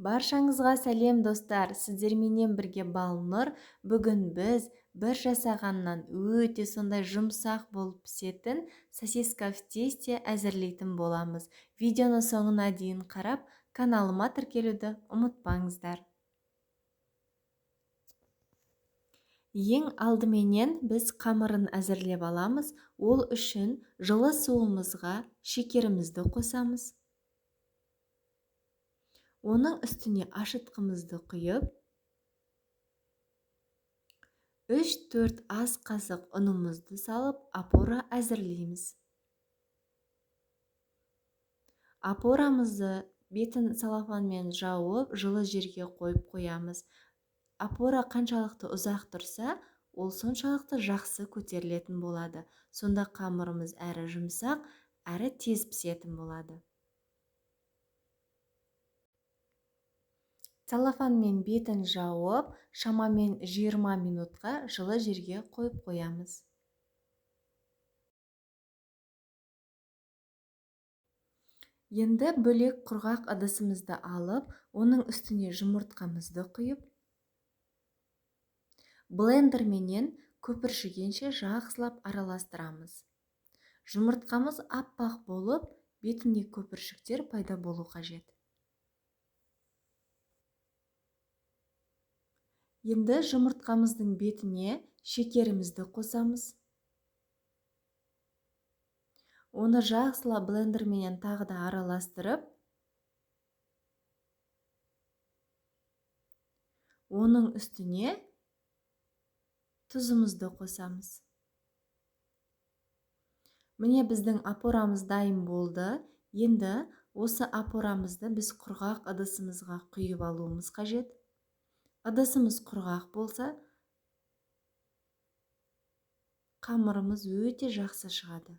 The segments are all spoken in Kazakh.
Баршаңызға сәлем достар, сіздерменен бірге Балнұр. Бүгін біз бір жасағаннан өте сондай жұмсақ болып пісетін сосиска в тесте әзірлейтін боламыз. Видеоны соңына дейін қарап, каналыма тіркелуді ұмытпаңыздар. Ең алдыменен біз қамырын әзірлеп аламыз. Ол үшін жылы суымызға шекерімізді қосамыз. Оның үстіне ашытқымызды құйып, 3-4 ас қасық ұнымызды салып, опора әзірлейміз. Опорамызды бетін целлофанмен жауып, жылы жерге қойып қоямыз. Опора қаншалықты ұзақ тұрса, ол соншалықты жақсы көтерілетін болады. Сонда қамырымыз әрі жұмсақ, әрі тез пісетін болады. Целлофанмен бетін жауып, шамамен 20 минутқа жылы жерге қойып қоямыз. Енді бөлек құрғақ ыдысымызды алып, оның үстіне жұмыртқамызды құйып, блендерменен көпіршігенше жақсылап араластырамыз. Жұмыртқамыз аппақ болып, бетінде көпіршіктер пайда болу қажет. Енді жұмыртқамыздың бетіне шекерімізді қосамыз. Оны жақсылап блендерменен тағы да араластырып, оның үстіне тұзымызды қосамыз. Міне біздің опорамыз дайын болды. Енді осы опорамызды біз құрғақ ыдысымызға құйып алуымыз қажет. Ыдысымыз құрғақ болса, қамырымыз өте жақсы шығады.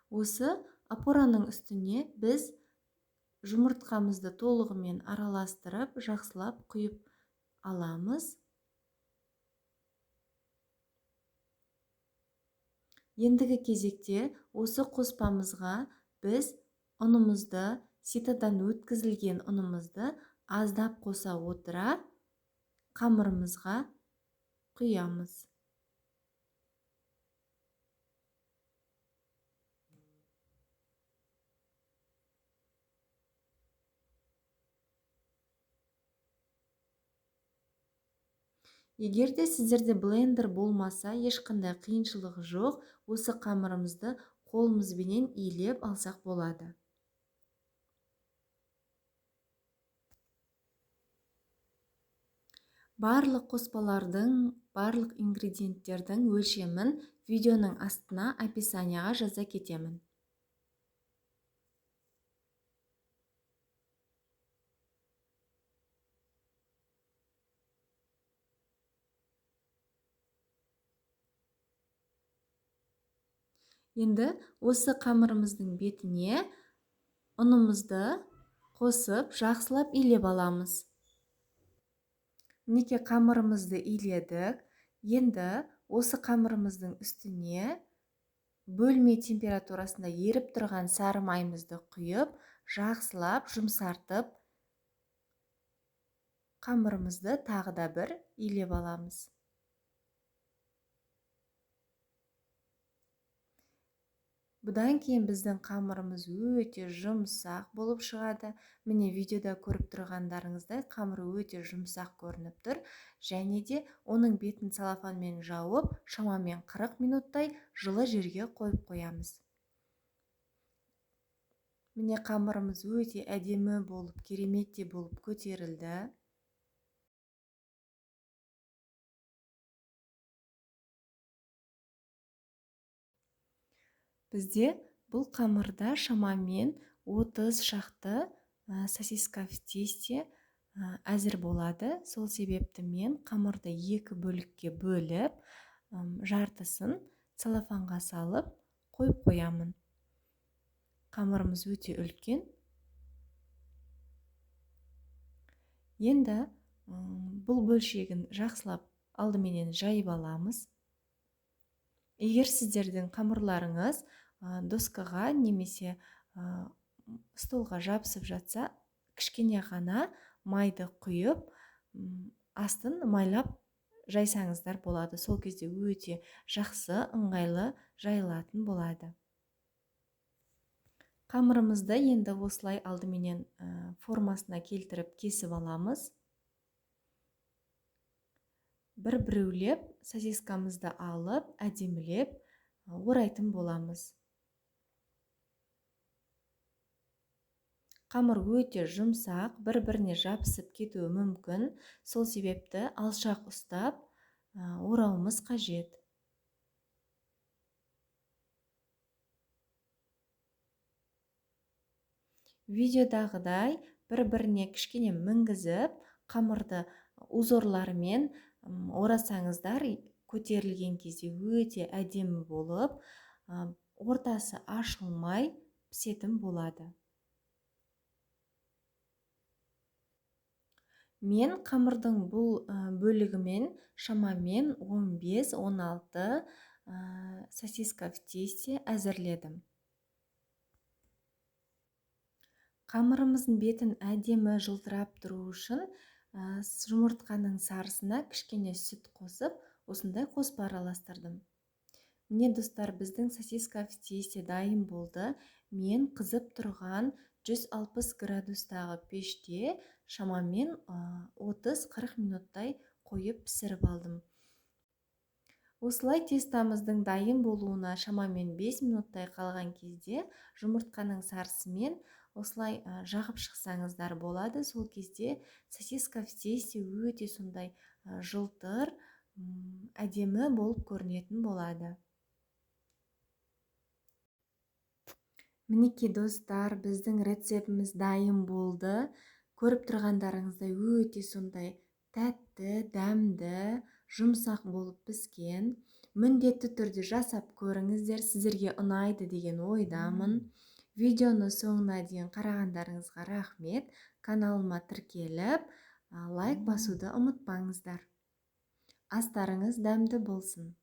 Осы опораның үстіне біз жұмыртқамызды толығымен араластырып, жақсылап құйып аламыз. Ендігі кезекте осы қоспамызға біз ұнымызды, ситадан өткізілген ұнымызды аздап қоса отыра қамырымызға құямыз. Егер де сіздерде блендер болмаса, ешқандай қиыншылығы жоқ, осы қамырымызды қолымызбенен илеп алсақ болады. Барлық қоспалардың, барлық ингредиенттердің өлшемін видеоның астына описанияға жаза кетемін. Енді осы қамырымыздың бетіне ұнымызды қосып, жақсылап илеп аламыз. Мінекей қамырымызды иледік. Енді осы қамырымыздың үстіне бөлме температурасында еріп тұрған сары майымызды құйып, жақсылап жұмсартып, қамырымызды тағы да бір илеп аламыз. Бұдан кейін біздің қамырымыз өте жұмсақ болып шығады. Міне видеода көріп тұрғандарыңыздай қамыр өте жұмсақ көрініп тұр. Және де оның бетін целлофанмен жауып, шамамен 40 минуттай жылы жерге қойып қоямыз. Міне қамырымыз өте әдемі болып, кереметтей болып көтерілді. Бізде бұл қамырда шамамен 30 шақты сосиска в тесте әзір болады. Сол себепті мен қамырды екі бөлікке бөліп, жартысын целлофанға салып қойып қоямын. Қамырымыз өте үлкен. Енді бұл бөлшегін жақсылап алдыменен жайып аламыз. Егер сіздердің қамырларыңыз доскаға немесе столға жабысып жатса, кішкене ғана майды құйып, астын майлап жайсаңыздар болады. Сол кезде өте жақсы, ыңғайлы жайылатын болады. Қамырымызды енді осылай алдыменен формасына келтіріп кесіп аламыз. Бір-біреулеп сосискамызды алып, әдемілеп орайтын боламыз. Қамыр өте жұмсақ, бір-біріне жабысып кетуі мүмкін. Сол себепті алшақ ұстап орауымыз қажет. Видеодағыдай бір-біріне кішкене мінгізіп, қамырды узорларымен орасаңыздар, көтерілген кезде өте әдемі болып, ортасы ашылмай пісетін болады. Мен қамырдың бұл бөлігімен шамамен 15-16 сосиска в тесте әзірледім. Қамырымыздың бетін әдемі жылтырап тұру үшін жұмыртқаның сарысына кішкене сүт қосып, осындай қоспа араластырдым. Міне достар, біздің сосиска в тесте дайын болды. Мен қызып тұрған 160 градустағы пеште шамамен 30-40 минуттай қойып пісіріп алдым. Осылай тестамыздың дайын болуына шамамен 5 минуттай қалған кезде жұмыртқаның сарысымен осылай жағып шықсаңыздар болады. Сол кезде сосиска в тесте өте сондай жылтыр, әдемі болып көрінетін болады. Мінекей достар, біздің рецептіміз дайын болды. Көріп тұрғандарыңыздай өте сондай тәтті, дәмді, жұмсақ болып піскен. Міндетті түрде жасап көріңіздер, сіздерге ұнайды деген ойдамын. Видеоны соңына дейін қарағандарыңызға рахмет. Каналыма тіркеліп, лайк басуды ұмытпаңыздар. Астарыңыз дәмді болсын.